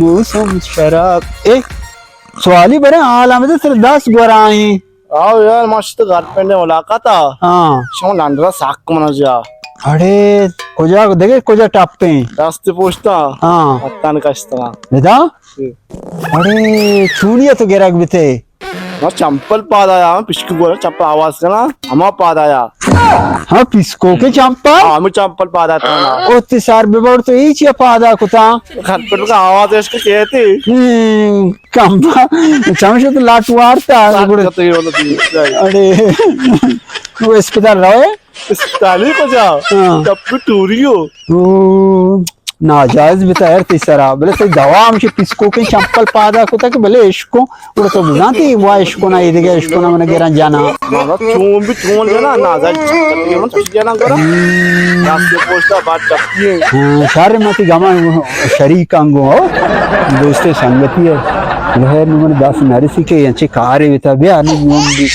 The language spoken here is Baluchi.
موسم شراب۔ اے، سوالی برے حال ہمیں تر دس گورائیں۔ آو یار، ما شت گرل فرینڈ ملاقات آ۔ ہاں۔ شما لندن ساک منا جا۔ اڑے، کجا، دگہ کجا ٹپیں؟ دست پوشتا۔ ہاں۔ اتن کشتا۔ بدا؟ جی۔ اڑے، چونی تو گرگ بتے؟ ما چمپل پاد آیا، ہم پشک گورا چمپل آواز کنا، ہما پاد آیا۔ ہاں، پسکو کے چمپل؟ ہاں، ہم چمپل پاد آتا نا۔ او تی سر ببر تو ای چیا پادا کتا؟ گرل فرینڈ کا آواز عشق کہتے۔ ہم، کمپا، چمشت لٹ وارتا۔ لٹ گڑے۔ کتے ہو لگی۔ اڑے، وہ اسپتال روئے؟ اسپتالی کجا؟ ہاں۔ ٹپ ٹوری ہو۔ او، ناجائز بتا یار تی سرا۔ بلے تی دوا ہمشی پسکو کے چمپل پادا کتا کہ بلے عشق کو۔ گڑا تو بزانتی وا عشق کو نا، یہ دگہ عشق کو نا، من گران جانا۔ مانا چون بھی چون جانا، ناجائز چمپل من تو جانا گورا۔ ہم۔ دست پوشتا بات ٹپی ہے۔ ہاں، شر متی گما شریک انگو ہو۔ دوست سنگتی ہے۔ لہر نمن دست نرسی کے انچے کارے بتا بیا نمن بھی۔